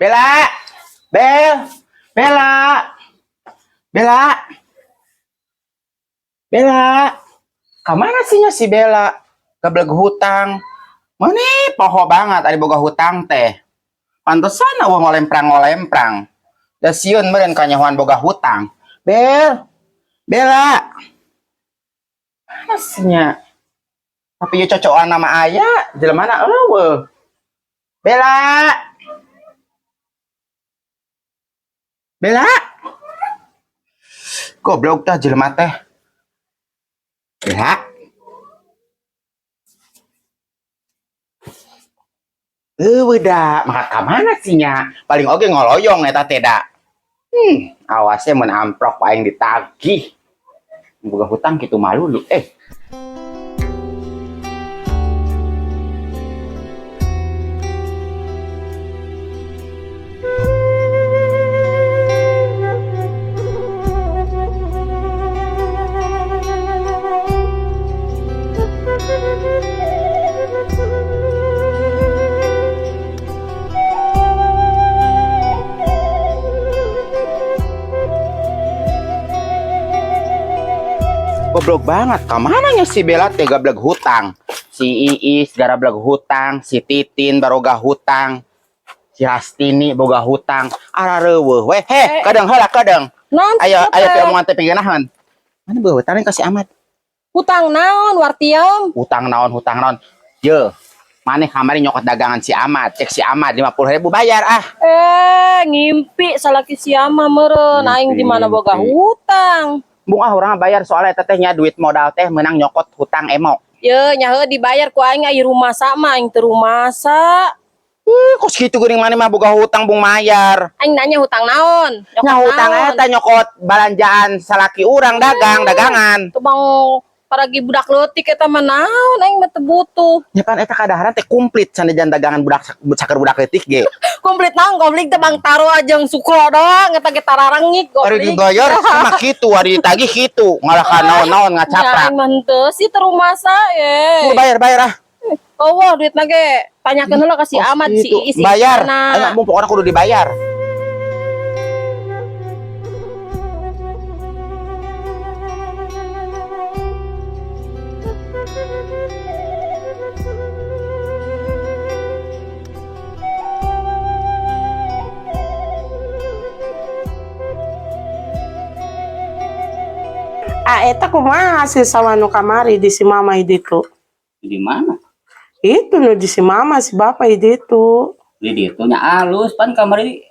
Bella. Bel. Bella. Bella. Bella. Kamana sih nya si Bella? Gablek hutang. Mana poho banget ari boga hutang teh. Pantesan euweuh ngolemprang-ngolemprang. Da sieun meureun kanyahoan boga hutang. Bel. Bella. Mana sih nya? Tapi ieu cocokan nama aya, jelema euweuh. Bella. Bella. Goblok tah jelema teh. Bella. Euweuh da, maka ka mana sih nya? Paling oge ngoloyong eta teh da. Awasnya mun amprok aing ditagih. Boga hutang kitu malu lu. Goblok banget, kamana nya si Bella teh gablek hutang. Si Iis garablek hutang, si Titin baroga hutang, si Rastini boga hutang. Arareuweuh weh, heh, kadang heula kadang. Naon Ayo, teh? Ayo pi omongan teh pigeunaheun. Mana beuh hutang ka si Ahmad? Hutang naon wartiam? Hutang naon, hutang naon? Ye, maneh kamari nyokot dagangan si Ahmad, cek si Ahmad 50.000 bayar ah. Ngimpi salaki si Ahmad meureun aing di mana boga Ngimpi. hutang. Bung ah urang bayar soalnya eta teh nya duit modal teh menang nyokot hutang emok. Ye, nyaho dibayar ku aing ai rumasa mah aing teu rumasa. Kos kitu geuning maneh mah boga hutang bung mayar. Aing nanya hutang naon? Nyokot Nya hutang naon? eta nyokot balanjaan salaki urang dagang, dagangan. Teu bang paragi budak leutik eta mah naon aing mah teu butuh. Nya pan eta kadaharan teh komplit sanajan dagangan budak saker budak leutik ge. Komplit naon komplit teh bang taro aja sukro doang eta ge tararengik Ari komplit. dibayar sama kitu, ari ditagih kitu, ngalah ka naon-naon Ya ngacaprak. aing mah henteu sih teu rumasa ye. Kudu bayar bayar ah. Oh, wah, duitna ge tanyakeun heula ka si Ahmad si Gitu. Iis. Bayar. Mana. Ayo bung pokoknya kudu dibayar. Ah, eta kumaha hasil sawah nu kamari di si mama itu? Di mana? Itu nu di si mama si bapak itu. Di ditu nya alus pan kamari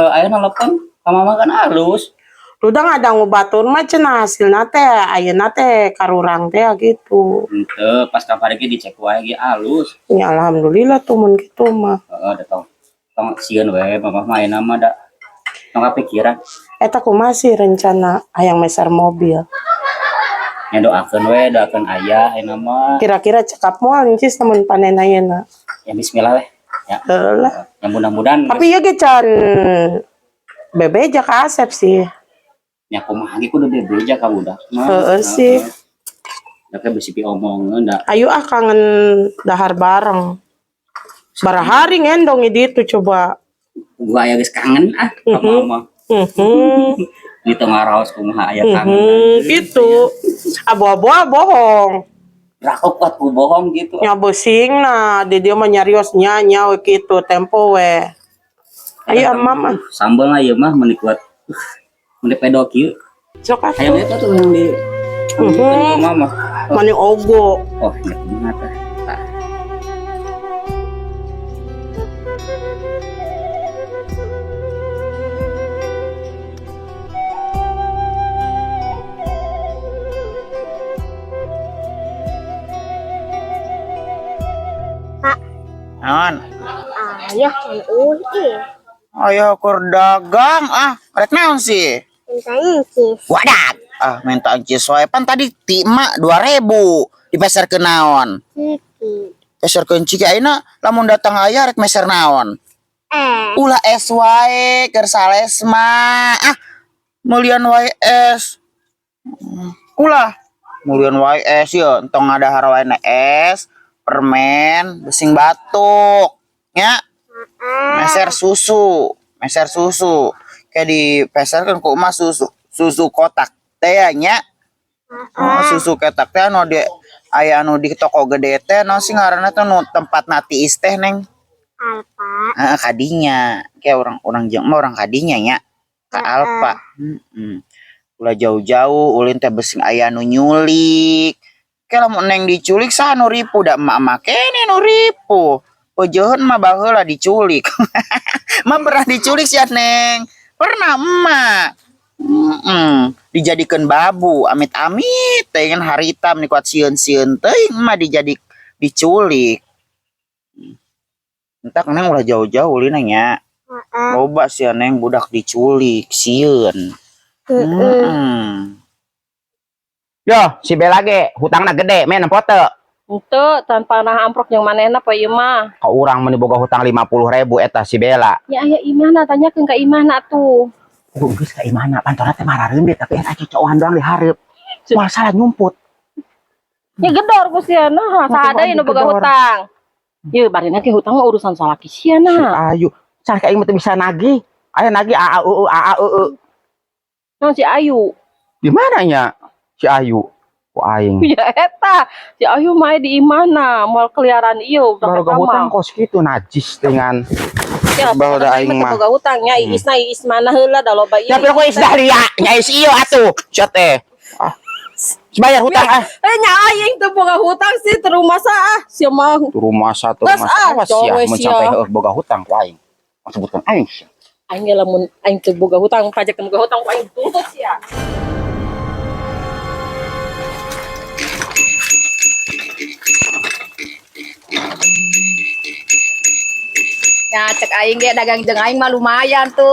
aya nelpon ka mama kan alus. Udah ngadangu batur mah cenah hasilna teh ayeuna teh karurang teh gitu. Henteu pas kamari ge dicek wae ge alus. Ya alhamdulillah tuh mun kitu mah. Heeh, da tong tong sieun we mama mah ayeuna mah da tong kapikiran. Eta kumaha sih rencana hayang meser mobil? Nya doakeun we, doakeun ayah ayeuna mah. Kira-kira cekap moal incis lamun panen ayeuna. Ya bismillah we. Ya, Heuh lah. ya mudah-mudahan Tapi ieu ge can bebeja ka Asep sih. nya kumaha ge kudu bebeja ka budak mah. Heeh sih. Da ke bisi piomongeun da. Ayo ah kangen dahar bareng. Barahari ngendong di ditu coba. Gua aya geus kangen ah ka mama. Di tengah raos kumaha aya kangen. Gitu. Abu-abu bohong. Rako kuat ku bohong gitu. Nya besing nah, di dia mah nyarios nya nya we kitu tempo we. Ayo ah, mama. Sambel lah ieu mah meuni kuat. Meuni pedo kieu. Sok atuh. Hayang eta tuh yang di mama. Mani ogo. Oh, nya kumaha tah. Tah. Naon? Ayah can uih. Ayo keur dagang ah, rek naon sih? Minta incis. Wadat. Ah, minta encis wae pan tadi ti emak 2000 dipeserkeun naon? Ciki. Peserkeun ciki ayeuna lamun datang aya rek meser naon? Ulah es wae keur sales mah. Ah, meulian wae es. Ulah meulian wae es ye, entong ngadahar wae na es, permen, besing batuk. Nya, meser susu. Meser susu. Kayak dipeserkeun ku emak susu susu kotak teh nya. Oh, susu kotak teh anu di aya anu di toko gede teh naon sih ngaranna teh nu tempat nati is teh, Neng? Alfa. Heeh, kadinya. Kayak orang-orang jeung mah orang kadinya nya. Ka Alfa. Heeh. Ulah jauh-jauh ulin teh besing aya nu nyulik. Kayak lamun Neng diculik saha nu ripuh, da emak-emak kene nu ripuh. Peujeun mah baheula diculik. Emak pernah diculik sih, Neng. Pernah emak. Dijadikeun babu, amit-amit teh kan harita meni kuat sieun-sieun teuing emak dijadi diculik. Entak Neng ulah jauh-jauh ulin nya. Heeh. Loba sih, Neng, budak diculik, sieun. Heeh. Yo, si Bella ge hutangna gede, men foto. Henteu, tanpa nah amprok yang manehna pa ieu mah. Ka urang meni boga hutang 50.000 eta si Bella. Ya aya imahna, tanyakeun ka imahna tuh. Oh, geus ka imahna, pantona teh marareun tapi eta cocokan doang dihareup. Moal salah nyumput. Ya gedor ku sia nah, saha deui nu boga Gedor. hutang. Ye, barina ge hutang mah urusan salaki sia nah. Ayu, cara ka aing mah teu bisa nagih. Aya nagih a a u u a a u u. Naon si Ayu? Di mana nya si Ayu? Ku aing. Ya eta, si Ayu mah di imahna, moal keliaran ieu Baru budak boga eta hutang mah. kos kitu najis dengan Ya, Baru aing aing mah mah. boga hutang nya iisna iis mana heula da loba ieu. Ya pero ku is Dahlia, nya is ieu atuh. Sia teh. Ah. Bayar hutang ah. Eh nya aing teu boga hutang sih terus masa ah, sia mah. Turu masa turu Tos, masa ah, awas sia cowe mun sia. sampai heuh boga hutang ku aing. Sebutkan aing sia. Aing ge lamun aing teu boga hutang, pajak teu boga hutang ku aing tuntut sia. Ya cek aing ge dagang jeung aing mah lumayan tuh.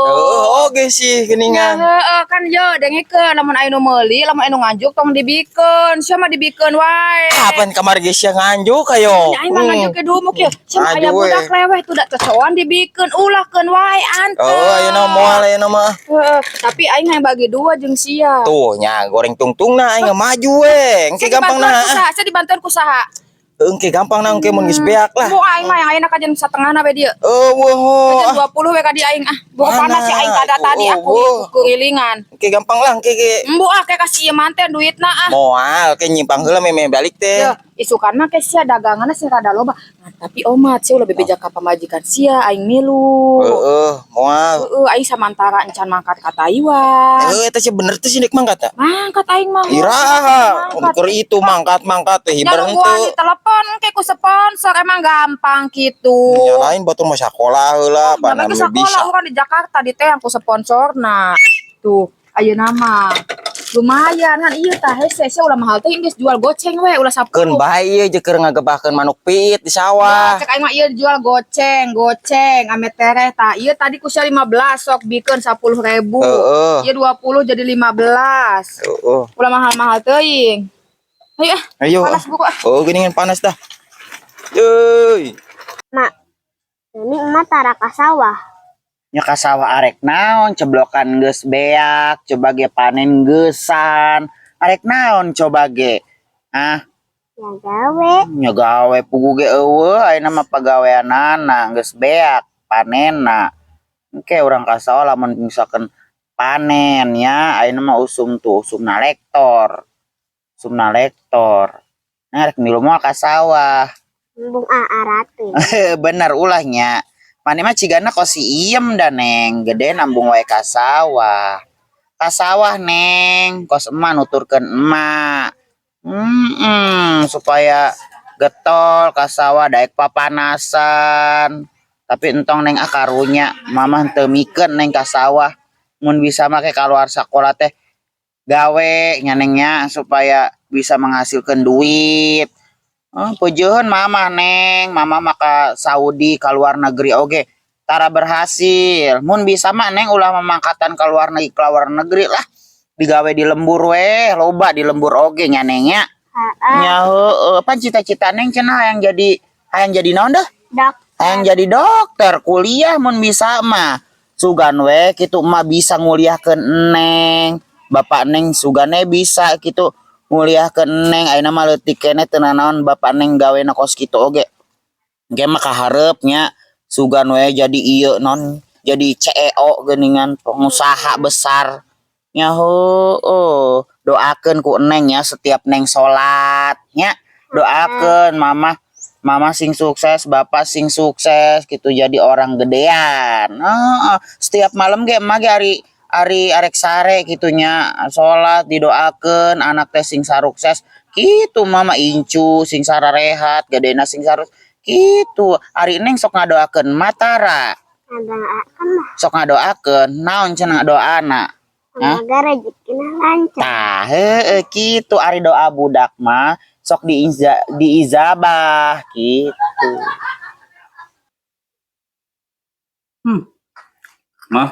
Oh, oke sih Ya geningan. heeh kan yo dengekeun lamun aya nu meuli, lamun aya nu nganjuk tong dibikeun. Sia mah dibikeun wae. Kapan kamar geus sia nganjuk ayo? Ya aing mah nganjuk ge dumuk ya. Sia mah aya Nganjuk we. budak leweh tuh da cocoan dibikeun, ulahkeun wae antep. Oh, ayeuna moal ayeuna mah. Heeh, tapi aing hayang bagi dua jeung sia. Tuh nya goreng tungtungna aing maju we. Engke Sia gampang dibantuan na. ku saha? Sia dibantuan ku saha? Engke gampang na engke mun geus beak lah. Mu aing mah yang ayeuna kajian satengahna we dieu. Eueuh. Kajian 20 we ka dieu aing ah. Buka panas ya aing kada tadi Oh, aku oh. kurilingan. Engke gampang lah engke ge. Embu ah kayak kasih ieu manten duitna ah. Moal ke nyimpang heula meme balik teh. Ya, isukan mah ke sia daganganna sia rada loba. Nah, tapi omat sia ulah bebeja ka pamajikan sia aing milu. Heeh, moal. Heeh, aing samantara encan mangkat ka Taiwan. Eh, eta sih bener teh sih nek mangkat ta? Mangkat aing mah. Iraha, Mangkat. keur itu mangkat mangkat teh Ya hiber nungguan henteu. di telepon ke ku sponsor emang gampang gitu. Nyalain batur mah sakola heula, pana Namanya nu sekolah bisa. urang di Jakarta di teh ku sponsorna. Tuh, ayeuna mah lumayan kan iya tah hese sia ulah mahal teh geus jual goceng we ulah 10. Keun bae ieu jeung keur ngagebahkeun manuk piit di sawah. Ya, cek aing mah ieu jual goceng, goceng, ame tereh tah. Ieu tadi ku sia 15 sok bikeun 10.000. Heeh. Ieu 20 jadi 15. Heeh. Ulah mahal-mahal teuing. Ayo ah, Ayo. panas buku ah. Oh, geuningan panas dah. Euy. Mak, ini emak tara ka sawah. Nya ka sawah arek naon, ceblokan geus beak, coba ge panen geusan. Arek naon coba ge? Ah, Ya gawe. nya gawe pugu ge eueuh ayeuna mah pagaweanana geus beak panenna. Engke urang ka sawah lamun misalkan panen ya, ayeuna mah usum tuh usumna lektor. Usumna lektor. Nah, rek milu moal ka sawah. Embung aarate. Bener ulahnya. Mane mah cigana kos si iem dah, Neng. Gede nambung wae ka sawah. Ka sawah, Neng, kos emak nuturkeun emak. Supaya getol ka sawah daek papanasan. Tapi entong, Neng, ah karunya mama henteu mikeun Neng ka sawah. Mun bisa mah ke keluar sakola teh gawe nya, Neng, nya supaya bisa menghasilkan duit. Oh, peujeun mama, Neng, mama mah ka Saudi ka luar negeri oge tara berhasil. Mun bisa mah Neng ulah memangkatan ke luar negeri lah. Digawe di lembur weh, loba di lembur oge nya, Neng, nya. Heeh. Nya heueuh, pan cita-cita Neng cenah hayang jadi naon dah? Dok. Hayang jadi dokter, kuliah mun bisa mah. Sugan we kitu emak bisa nguliahkeun Neng. Bapak Neng sugane bisa kitu nguliahkeun Neng. Ayeuna mah leutik keneh teu nanaon bapak Neng gawena kos kitu oge. Engke mah kaharep nya sugan we jadi ieu non Jadi CEO geuningan, pengusaha besar. Nya heueuh, doakeun ku Neng ya setiap Neng salat nya. Doakeun mama, mama sing sukses, bapak sing sukses gitu, jadi orang gedean. Heeh, setiap malam ge emak ge ari ari arek sare gitu nya, salat didoakeun anak teh sing sarukses gitu, mama incu sing sararehat, gedena sing sarus gitu. Ari Neng sok ngadoakeun matara? Ngadoakeun lah. Sok ngadoakeun naon cenah doana? Hah? Semoga rezekina lancar. Tah, heueuh kitu, ari doa budak mah sok diizabah gitu. Mah,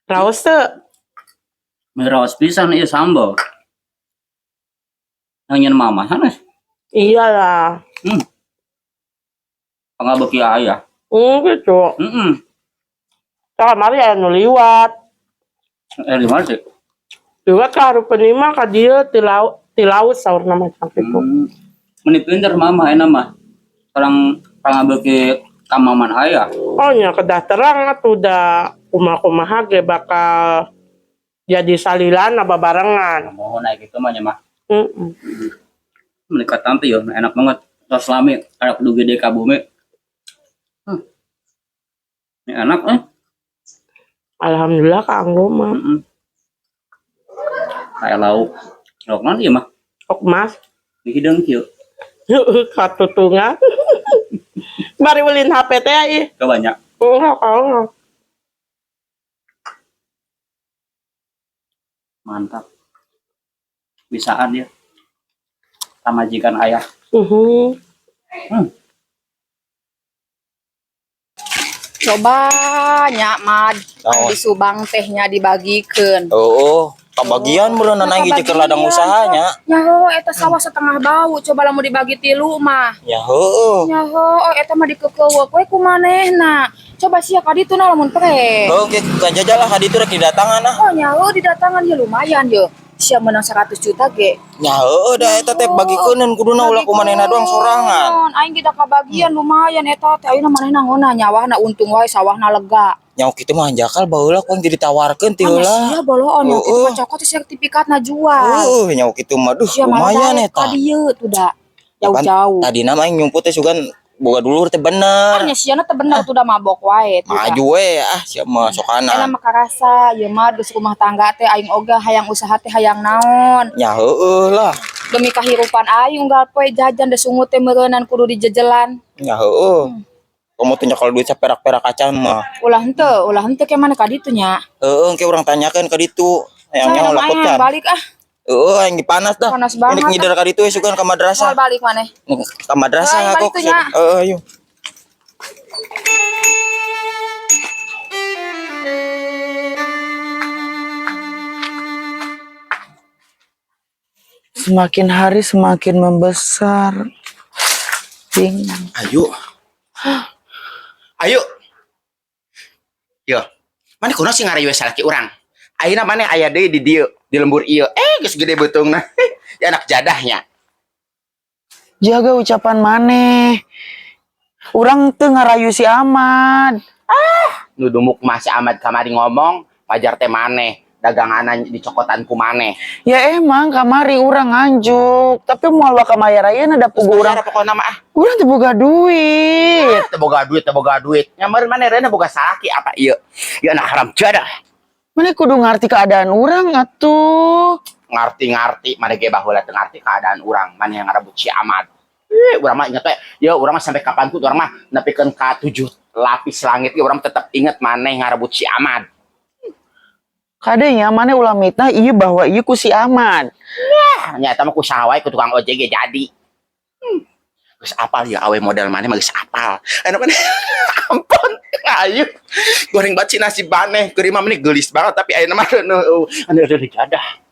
Raos teu? Raos pisan ieu sambal. Nangin mama sanes. Iyalah. Pangabeuki ayah. Gitu. Heeh. Tah kamari aya nu liwat. Eh, di mana sih? Liwat ka hareupeun imah ka dieu ti laut, ti laut saurna mah kitu. Meni pinter mama enak mah. Sekarang pangabeuki ka maman ayah. Oh nya, kedah terang atuh da kumaha-kumaha ge bakal jadi salilana babarengan. Mohon naik itu mah nya mah. Heeh. Menikah tante ya enak banget. Tos lami kayak kudu gede ka bumi. Ini enak eh. Alhamdulillah kanggo mah. Kayak lauk. Lauk naon ieu mah? Ok mas. Dihidang kieu. Heueuh, katutungan. Bari ulin HP teh ih. Kebanyak. Enggak kau. Mantap. Bisaan dia. Pamajikan ayah. Coba nya Mad, Naon? di Subang teh nya dibagikeun. Oh, kabagian meureun nang hiji keur ladang usahanya. Nya heuh, eta sawah setengah bau, coba lamun dibagi tilu mah. Ya heueuh. Nya heuh, eta mah dikekeuweuk we ku manehna. Coba sia ka ditu na lamun pre. Heuh, ge kajajah lah ka ditu rek didatangan ah. Oh nya heuh, didatangan ya lumayan ye. Sia menang 100 juta ge. Nya heueuh, da eta teh bagikeuneun kuduna, ulah ku manehna doang sorangan. Aing kita kabagian lumayan eta teh, ayeuna manehna ngona nyawahna untung wae, sawahna lega. Nya kitu mah hanjakal baheula ku aing ditawarkeun ti Anya heula. sia boloon ya kitu mah, cokot sertifikatna jual. Heueuh, nya kitu mah duh Sia malah lumayan daek eta. ka dieu tuh da. Jauh-jauh. Tadi nama aing nyumput teh sugan boga dulur teh bener. Nya siana teh bener tuh da, mabok wae tuh da. Maju we ah sia mah sokana. Elah mah karasa ieu mah geus rumah tangga teh, aing oge hayang usaha teh hayang naon. Nya heueuh lah. Demi kahirupan aing unggal poe jajan da sungut teh meureunnan kudu dijejelan. Nya heueuh. Kamu tuh nyekel duit saperak-perak acan mah. Ulah henteu ke mana ka ditu nya. Heueuh, engke urang tanyakeun ka ditu. Hayang Saya nyaho aing lakukan. balik ah. Heueuh, aing panas dah. Panas banget, Ini ngider ka ditu sugan ka madrasah. Moal balik maneh. Ka madrasah Ayo, aku. balik tuh, nya. Heeh, ayo. Semakin hari semakin membesar. Bingung. Ayo. Ayo. Yo. Mana kuno sih ngarayu salaki urang? Ayeuna maneh aya deui di dieu, di lembur ieu. Eh, geus gede beutungna. Ya anak jadahnya. Jaga ucapan maneh. Urang teu ngarayu si Ahmad. Nu dumuk mah si Ahmad kamari ngomong, pajar teh maneh, daganganan dicokotan ku maneh. Ya emang kamari urang nganjuk, tapi moal waka mayar ayeuna da pugu urang. Bayar pokona mah ah. Urang teu boga duit. Teu boga duit, teu boga duit. Nya meureun maneh reuna boga salaki apa ieu? Ieu anak haram jadah. Maneh kudu ngarti keadaan urang atuh. Ngarti-ngarti, maneh ge baheula teu ngarti keadaan urang, maneh yang ngarebut si Ahmad. Eh, urang mah inget we, ya urang mah sampai kapan pun urang mah nepikeun ka tujuh lapis langit ge urang tetep inget maneh ngarebut si Ahmad. Kadenya maneh ulah mitnah ieu bahwa ieu ku si Ahmad. Ah, nya eta mah ku saha wae, ku tukang ojek ge jadi. Geus apal ya awe model maneh mah geus apal. Anu maneh ampun, ayo. Goreng banget sih nasib maneh. Keur mah meni geulis banget tapi ayeuna mah anu anu anu jadah.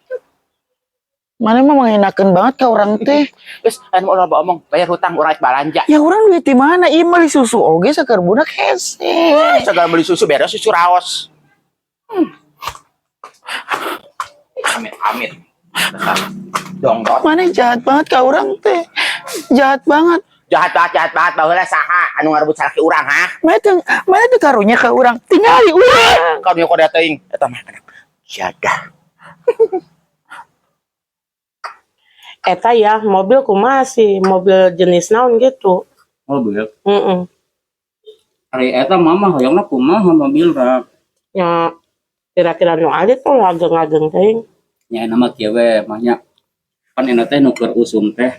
Maneh mah menghinakeun banget ka urang teh. Geus anu ulah omong, bayar hutang urang rek balanja. Ya urang duit di mana? Ieu meuli susu oge saker budak hese. Segala beli susu beres susu raos. Amit amit. Besar. Dongdot. Maneh jahat banget ka urang teh. Jahat banget. Jahat banget, jahat banget baheula saha? Anu ngarebut salaki urang, ha? Mana teu karunya ka urang? Tingali urang. Karunya koda teuing. Eta mah anak jadah. Eta ya mobil kumaha sih, mobil jenis naon gitu. Mobil. Heeh. Ari eta mama hoyongna kumaha mobilna? Ya kira-kira nu alit tuh ageng-ageng teuing. Nya nama kieu we mah nya. Pan enak teh nu keur usum teh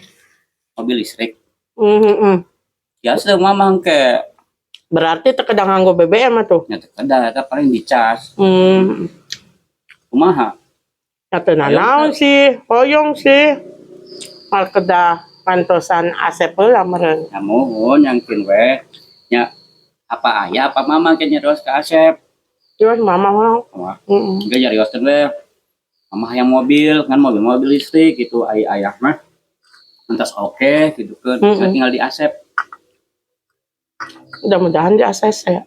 mobil listrik. Heeh. Biasa mama engke. Berarti teu kedah nganggo BBM atuh. Nya teu kedah eta paling dicas. Kumaha? Ya teu nanaon sih, hoyong sih. Mal kedah pantosan Asep heula meureun. Ya mohon nyangkin we. Nya apa ayah apa mama ke nyarios ke Asep? Cuman mama mah. Wah, Heeh. enggak nyarioskeun we. Mama hayang mobil, kan mobil-mobil listrik gitu ai ayah mah. Entas oke gitu kan. Tinggal di Asep. Mudah-mudahan di ACC.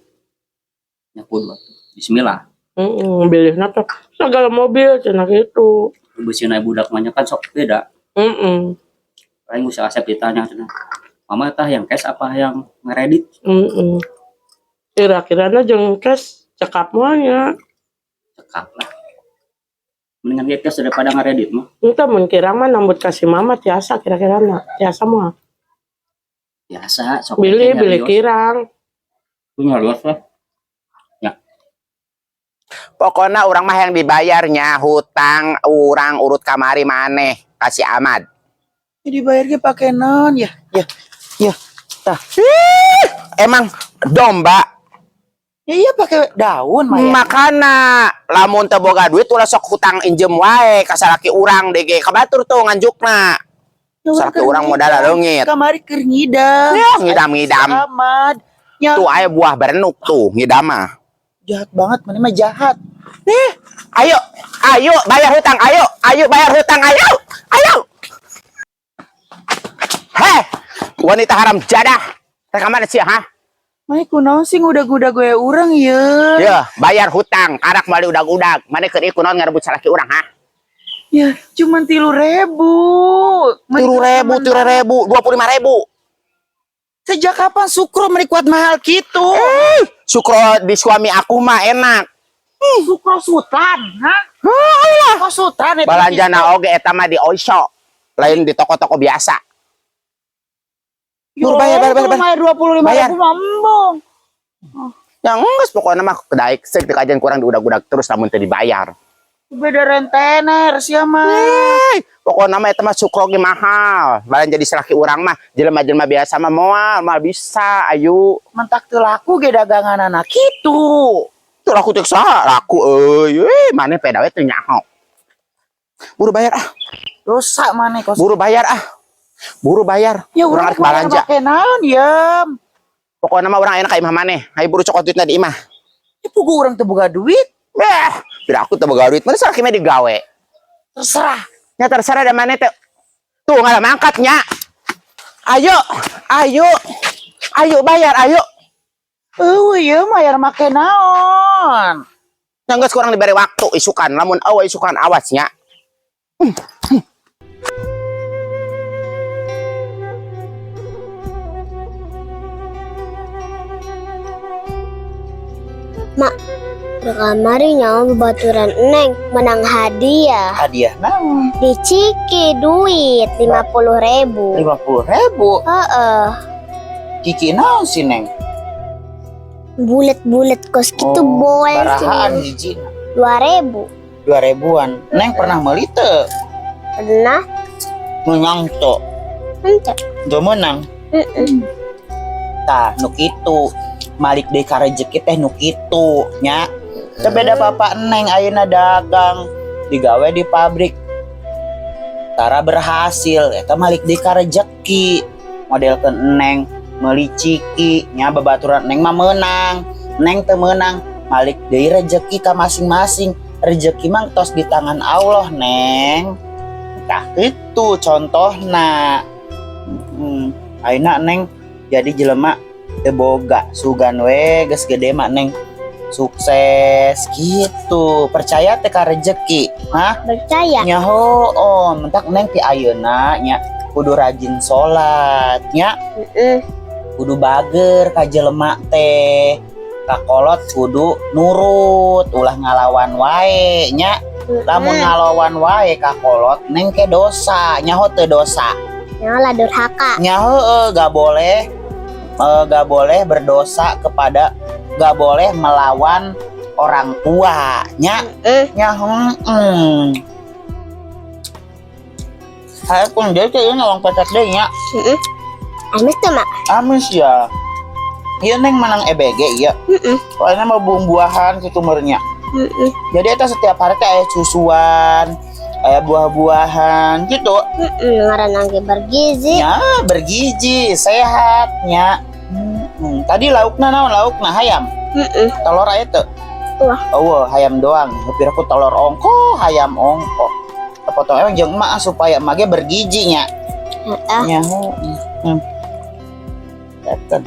Ya kudu atuh. Bismillah. Heeh, bilihna tuh segala mobil cenah gitu. Beusi budak mah nya kan sok beda. Heeh. Lain geus Asep ditanya cenah. Mama tah yang cash apa yang ngeredit? Heeh. Kira-kirana jeung cash cekap moal nya. Cekap lah. Mendingan ge cash daripada ngeredit mah. Entah mun kirang mah nambut kasih mama tiasa kira-kirana. Tiasa mah. Biasa sok Bilih engke bilih nyarios. kirang. Ku nyarios lah. Pokoknya urang mah yang dibayarnya hutang urang urut kamari maneh kasih Ahmad. Ya dibayar ge pake naon ya? Ya. Ya. Tah. Ih, emang domba. Ya iya pakai daun mah ya. Makana lamun teu boga duit ulah sok hutang injem wae ka salaki urang DG ka batur tuh nganjukna. Ya, Salaki keur urang modal ngidam. leungit. Kamari keur ngidam. Ya, ngidam-ngidam. Ahmad. Ya, Tuh aya buah berenuk tuh ngidam mah. jahat banget, mana mah jahat. Nih, ayo, ayo bayar hutang, ayo, ayo bayar hutang, ayo, ayo. Heh, wanita haram jadah. Teh kamana sih, ha? Mane kunaon sih ngudag-ngudag gue urang ya? Ya, bayar hutang, karak bali udag-udag. Mane keur ieu kunaon ngarebut salaki urang, ha? Ya, cuman 3.000. 3.000, 3.000, 25.000. Sejak kapan Sukro meni kuat mahal gitu? Eh, Sukro di suami aku mah enak. Sukro Sultan, ha? Kok Sultan itu? Balanjana oge eta mah di Oiso. Lain di toko-toko biasa. Buru, bayar, bayar, bayar, bayar. 25 Bayar. ribu mah embung. Yang geus pokoknya mah kedaik seuk teu kajian kurang diudag-udag terus lamun teu dibayar. Beda rentener sia mah. Eh, pokoknya mah eta mah Sukro ge mahal. Balanja di salaki urang mah jelema-jelema biasa mah moal, moal bisa, ayu. Mentak teu laku ge dagangan anak kitu. Tuh laku teh saha? Laku euy, euy, maneh peda we teu nyaho. Buru bayar ah, Dosa maneh kos. buru bayar ah. Buru bayar. Ya Urang urang arek balanja. make naon ya? Pokoknya mah urang enak ka imah maneh. Hayu buru cokot duitna di imah. Ya pugu urang teu boga duit. Beh, tidak aku teu boga duit, mana salaki mah digawe. Terserah. Nya terserah da maneh teh. Tuh ngalah mangkat nya. Ayo, ayo. Ayo bayar, ayo. Eueuh ieu mayar make naon? Nya geus kurang diberi waktu isukan, lamun eueuh isukan awas nya. Mak, kamari nyawa babaturan Neng menang hadiah. Hadiah naon? Diciki duit 50.000. 50.000. Heeh. Ciki naon sih Neng? Bulet-bulet kos gitu Oh, bol Barahaan sih. hiji 2.000. 2.000-an. Neng pernah meuli teu? Pernah? Menang teu. Ente. Teu menang. Heeh. Tah nu kitu. Malik deui ka rejeki teh nu kitu nya. Teu beda bapak Neng ayeuna dagang digawe di pabrik. Tara berhasil eta malik deui ka rejeki. Modelkeun Neng meuli ciki nya babaturan Neng mah meunang. Neng teu meunang malik deui rejeki ka masing-masing. Rejeki mah tos di tangan Allah, Neng. Tah itu contohna. Ayeuna Neng jadi jelema teu boga sugan we geus gede mah Neng sukses gitu. Percaya teh ka rejeki, hah? Percaya. Nya oh, mentak Neng ti ayeuna nya kudu rajin salat nya. Heeh. Kudu bager ka jelema teh. Kakolot kudu nurut, ulah ngalawan wae nya. Lamun ngalawan wae kakolot, Neng ke dosa, nyaho teu dosa? Nyaho lah, durhaka. Nyaho gak boleh, gak boleh berdosa kepada, gak boleh melawan orang tua nya. Nya. Saya pun jadi kayak nyolong pecak deh nya. Heeh. Amis tuh, Mak. Amis ya. Iya, Neng menang EBG iya. Heeh. Soalnya mau buah-buahan gitu merenya. Heeh. Jadi eta setiap hari teh aya susuan, aya buah-buahan gitu. Heeh, ngaranna ge bergizi. Ya, bergizi, sehat nya. Tadi laukna naon laukna, hayam? Heeh. Telur aya teu? Wah. Oh, hayam doang. Hampir aku telur ongko, hayam ongko. Potong emang jeung emak supaya emak ge bergizi nya. Heeh. Nya. Eta.